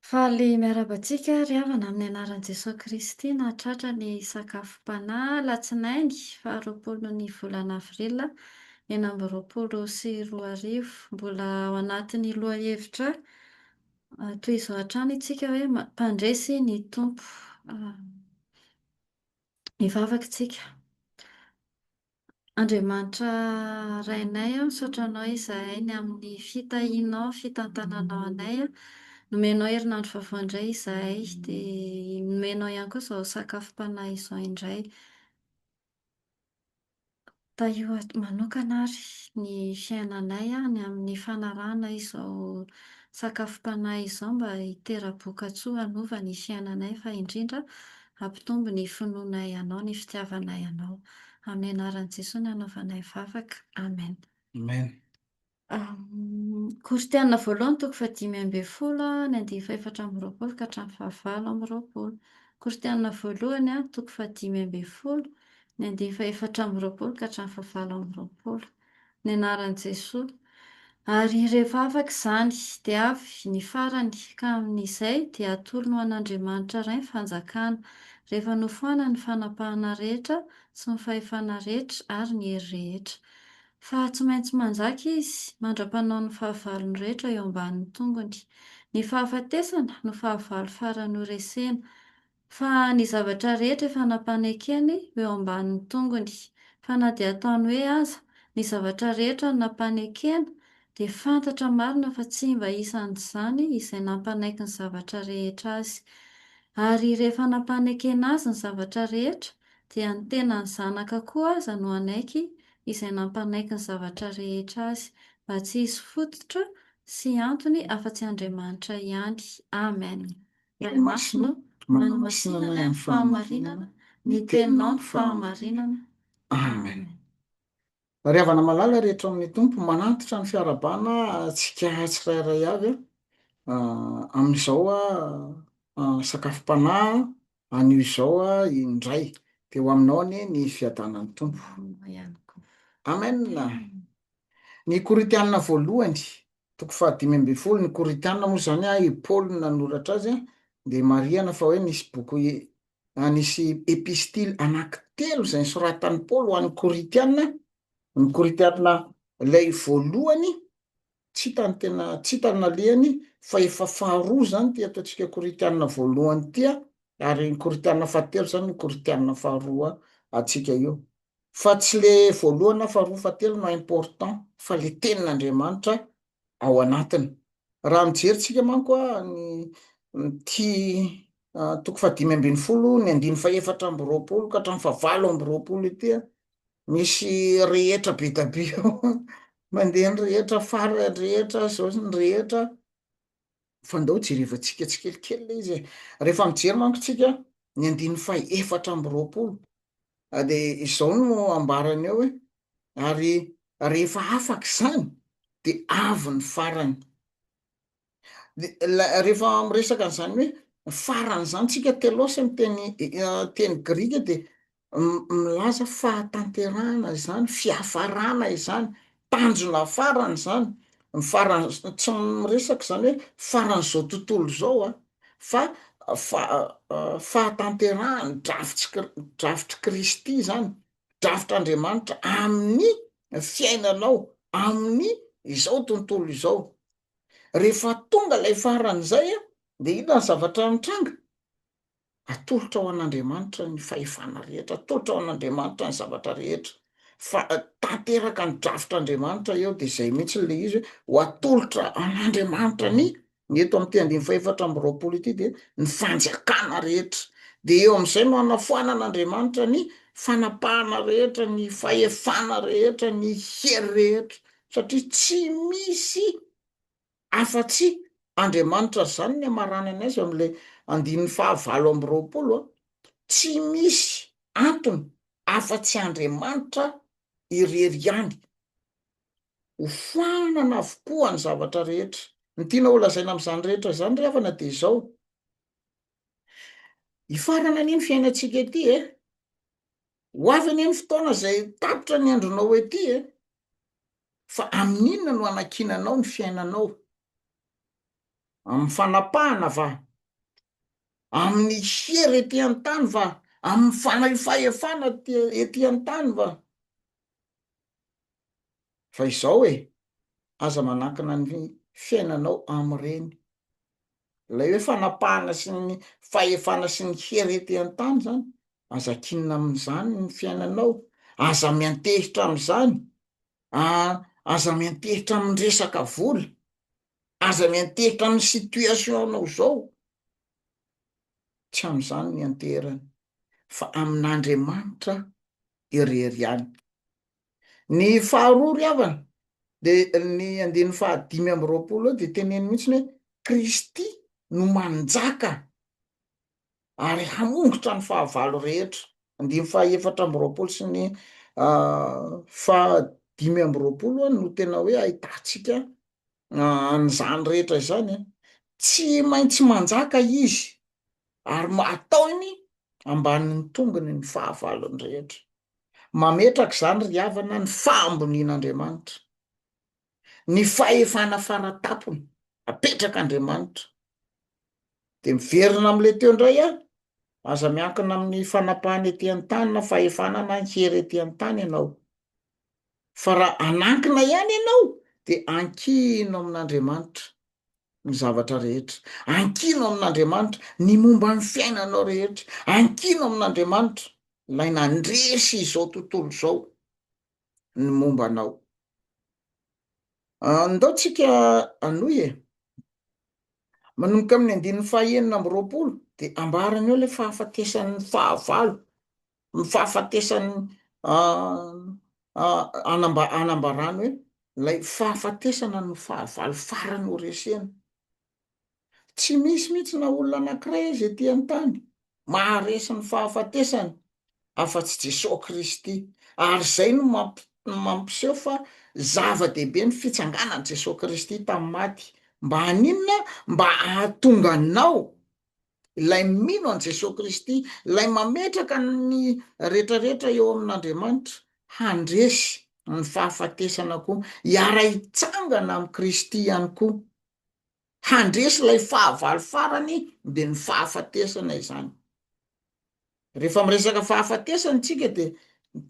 Faly miarahaba antsika ry havana amin'ny anaran'i Jesoa Kristy nahatratra ny sakafom-panahy alatsinainy faharoapolo ny volana avril 2026. Mbola ao anatin'ny lohahevitra toy izao hatrany isika hoe mpandresy ny Tompo. Hivavaka isika. Andriamanitra Rainay ô, misaotra Anao izahay ny amin'ny fitahianao, fitantananao anay. Nomenao herinandro vaovao indray izahay, dia nomenao ihany koa izao sakafom-panahy izao indray. Tahio manokana ary ny fiainanay ny amin'ny fanarahana izao sakafom-panahy izao mba hitera-bokatsoa hanova ny fiainanay fa indrindra hampitombo ny finoanay Anao, ny fitiavanay Anao. Amin'ny anaran'i Jesoa no anaovanay vavaka. Amen. Amen. Korintiana voalohany toko fahadimy ambin'ny folo ny andininy faha-24 ka hatramin'ny faha-28. Korintiana voalohany toko fahadimy ambin'ny folo ny andininy faha-24 ka hatramin'ny faha-28. Ny anaran'i Jesoa. Ary rehefa afaka izany, dia avy ny farany, ka amin'izay dia atolony ho an'Andriamanitra Ray ny fanjakana, rehefa nofoanany ny fanapahana rehetra sy ny fahefana rehetra ary ny hery rehetra. Fa tsy maintsy manjaka izy, mandra-panao ny fahavalony rehetra eo ambanin'ny tongony. Ny fahafatesana no fahavalo farany horesena. Fa ny zavatra rehetra efa nampanekeny ho eo ambanin'ny tongony. Fa na dia ataony hoe aza, ny zavatra rehetra no nampanekena, dia fantatra marina fa tsy mba isan'izany izay nampanaiky ny zavatra rehetra azy. Ary rehefa nampanekena azy ny zavatra rehetra, dia ny tenan'ny Zanaka koa aza no hanaiky izay nampanaiky ny zavatra rehetra azy, mba tsy hisy fototra sy antony afa-tsy Andriamanitra ihany. Amen. Ray Masina ô, manamasina anay amin'ny fahamarinana, ny Teninao no fahamarinana. Amen. Ry havana malala rehetra ao amin'ny Tompo, manantitra ny fiarahabana antsika tsirairay avy amin'izao sakafom-panahy anio izao indray. Dia ho aminao anie ny fiadanan'ny Tompo. Amen. Ny Korintiana voalohany, toko fahadimy ambin'ny folo, ny Korintiana moa izany i Paoly no nanoratra azy, dia marihana fa hoe nisy boky nisy epistily anankitelo izay nosoratan'i Paoly ho an'ny Korintiana, ny Korintiana ilay voalohany, tsy hita ny tena, tsy hita ny nalehany, fa efa faharoa izany ity ataontsika Korintiana voalohany ity, ary ny Korintiana fahatelo izany ny Korintiana faharoa antsika io. Fa tsy le voalohany na faharoa fahatelo no important fa le tenin'Andriamanitra ao anatiny. Raha mijery tsika manko a ny ity toko fahadimy ambin'ny folo ny andininy faha-24 ka hatramin'ny faha-28 ity a, misy rehetra be da be ao mandeha ny rehetra farany rehetra zao ny rehetra fa ndao jerevantsika tsikelikely ilay izy e. Rehefa mijery manko tsika ny andininy faha-24 dia izao no ambarany eo hoe ary rehefa afaka izany dia avy ny farany. De rehefa miresaka an'izany hoe farany izany tsika telos amin'ny teny teny grika dia milaza fahatanterahana izany, fiafarana izany, tanjona farany izany, ny farany tsy miresaka izany hoe faran'izao tontolo izao an, fa fahatanterahan'ny drafitsy drafitr'i Kristy izany, drafitr'Andriamanitra amin'ny fiainanao, amin'ny izao tontolo izao. Rehefa tonga ilay farany izay an, dia inona ny zavatra mitranga? Atolotra ho an'Andriamanitra ny fahefana rehetra, atolotra ho an'Andriamanitra ny zavatra rehetra, fa tanteraka ny drafitr'Andriamanitra eo, de zay mihitsy le izy hoe ho atolotra an'Andriamanitra ny, ny eto amin'ity andininy faha-24 ity dia ny fanjakana rehetra, de eo amin'izay no hanafoanan'Andriamanitra ny fanapahana rehetra, ny fahefana rehetra, ny hery rehetra, satria tsy misy Afa-tsy Andriamanitra izany ny hamaranany azy amin'ilay andininy faha-28 a, tsy misy antony afa-tsy Andriamanitra irery ihany. Ho foanana avokoa ny zavatra rehetra. Ny tiana holazaina amin'izany rehetra izany ry havana dia izao, hifarana anie ny fiainantsika ety e! Ho avy anie ny fotoana izay tapitra ny andronao ety e! Fa amin'inona no anankinanao ny fiainanao? Amin'ny fanapahana va? Amin'ny hery ety an-tany va? Amin'ny fanahy fahefana ety an-tany va? Fa izao e, aza manankina ny fiainanao amin'ireny. Ilay hoe fanapahana sy ny fahefana sy ny hery ety an-tany zany, aza ankinina amin'izany ny fiainanao, aza miantehitra amin'izany, aza miantehitra amin'ny resaka vola, aza miantehitra amin'ny situation-nao zao, tsy amin'izany ny ianteherana fa amin'Andriamanitra irery ihany. Ny faharoa ry havana de ny andininy fahadimy amby roapolo eo de teneno mihitsiny hoe Kristy no manjaka ary hamongotra ny fahavalo rehetra. Andininy fahaefatra amby roapolo sy ny fahadimy amby roapolo no tena hoe ahitantsika an'izany rehetra izany an. Tsy maintsy manjaka izy ary ataony ambanin'ny tongony ny fahavalony rehetra. Mametraka izany ry havana ny fahambonian'Andriamanitra, ny fahefana faratapony apetrak'Andriamanitra. De miverina am'le teo indray aho, aza miankina amin'ny fanapahana ety an-tany na fahefana na hery ety an-tany ianao, fa raha anankina ihany ianao de ankino amin'Andriamanitra ny zavatra rehetra, ankino amin'Andriamanitra ny momba ny fiainanao rehetra, ankino amin'Andriamanitra ilay nandresy izao tontolo izao ny momba anao. Andao tsika hanohy e. Manomboka amin'ny andininy faha 26 de ambarany eo ilay fahafatesan'ny fahavalo, ny fahafatesan'ny anamba- anambarany hoe ilay fahafatesana no fahavalo farany ho resena. Tsy misy mihitsy na olona anankiray aza ety an-tany maharesy ny fahafatesana afa-tsy Jesoa Kristy, ary izay no mamp- mampiseho fa zava-dehibe ny fitsanganan'i Jesoa Kristy tamin'ny maty, mba haninona? Mba hahatonga anao, ilay mino an'i Jesoa Kristy, ilay mametraka ny retraretra eo amin'Andriamanitra, handresy ny fahafatesana koa, hiara-hitsangana amin'i Kristy ihany koa. Handresy ilay fahavalo farany dia ny fahafatesana izany. Rehefa miresaka fahafatesana isika dia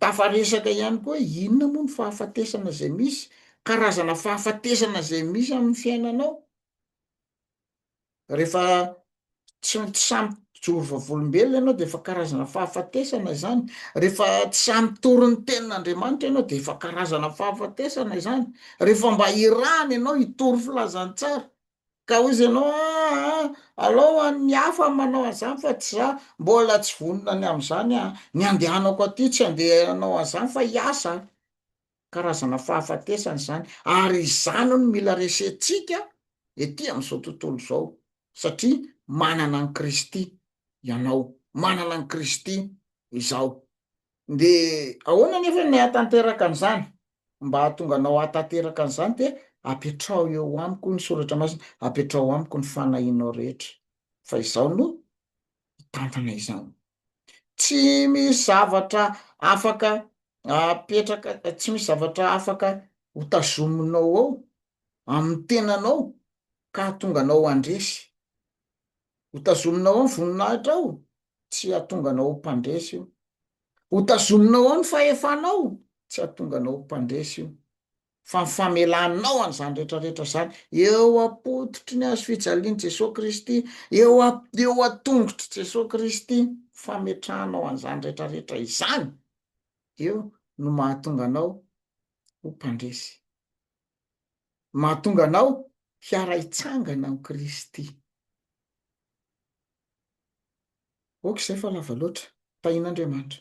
tafaresaka ihany koa hoe inona moa ny fahafatesana izay misy, karazana fahafatesana izay misy amin'ny fiainanao. Rehefa tsy tsy sahy mijoro vavolombelona ianao de efa karazana fahafatesana izany, rehefa tsy sahy mitory ny tenin'Andriamanitra ianao de efa karazana fahafatesana izany, rehefa mba irahana ianao hitory filazantsara ka hoy izy ianao aa alao an'ny hafa manao an'izany fa tsy za, mbola tsy vonona ny amin'izany aho, ny andehanako aty tsy andeha hanao an'izany fa hiasa, karazana fahafatesana izany ary izany no mila resentsika ety amin'izao tontolo izao satria manana an'i Kristy ianao, manana an'i Kristy izaho. De ahoana nefa ny hahatanteraka an'izany? Mba hahatonga anao hahatanteraka an'izany dia apetraho eo amiko ny soratra masina, apetraho amiko ny fanahinao rehetra fa izaho no hitantana izany. Tsy misy zavatra afaka apetraka, tsy misy zavatra afaka ho tazominao ao amin'ny tenanao ka hahatonga anao handresy. Ho tazominao ao ny voninahitrao, tsy hahatonga anao ho mpandresy io. Ho tazominao ao ny fahefanao, tsy hahatonga anao ho mpandresy io. Fa ny famelanao an'izany rehetrarehetra izany eo am-pototry ny hazo fijalian'i Jesoa Kristy, eo a- eo an-tongotr'i Jesoa Kristy, fametrahanao an'izany rehetrarehetra izany, eo no mahatonga anao ho mpandresy. Mahatonga anao hiara-hitsangana amin'i Kristy. Ok izay fa lava loatra. Tahian'Andriamanitra.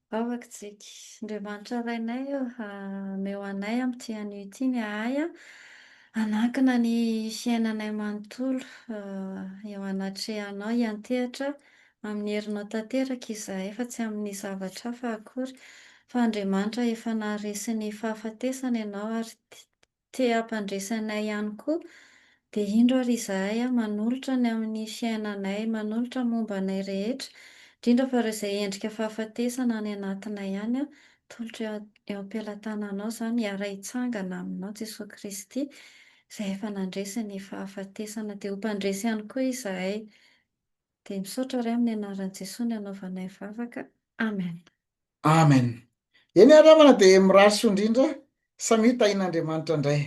Vavaka tsika. Andriamanitra Rainay ô, omeo anay amin'ity anio ity ny ahay hanankina ny fiainanay manontolo eo anatrehanao, hiantehatra amin'ny herinao tanteraka izahay fa tsy amin'ny zavatra hafa akory. Fa Andriamanitra efa naharesy ny fahafatesana Ianao ary te hampandresy anay ihany koa, dia indro ary izahay manolotra ny amin'ny fiainanay, manolotra momba anay rehetra, indrindra fa ireo izay endrika fahafatesana any anatinay any, atolotra eo am-pelatananao izany, hiara-hitsangana aminao Jesoa Kristy. Izay efa nandresy ny fahafatesana dia ho mpandresy ihany koa izahay. Dia misaotra ry amin'ny anaran'i Jesoa ny anaovanay vavaka. Amen. Amen. Eny ary havana dia mirary soa indrindra, samia tahian'Andriamanitra indray.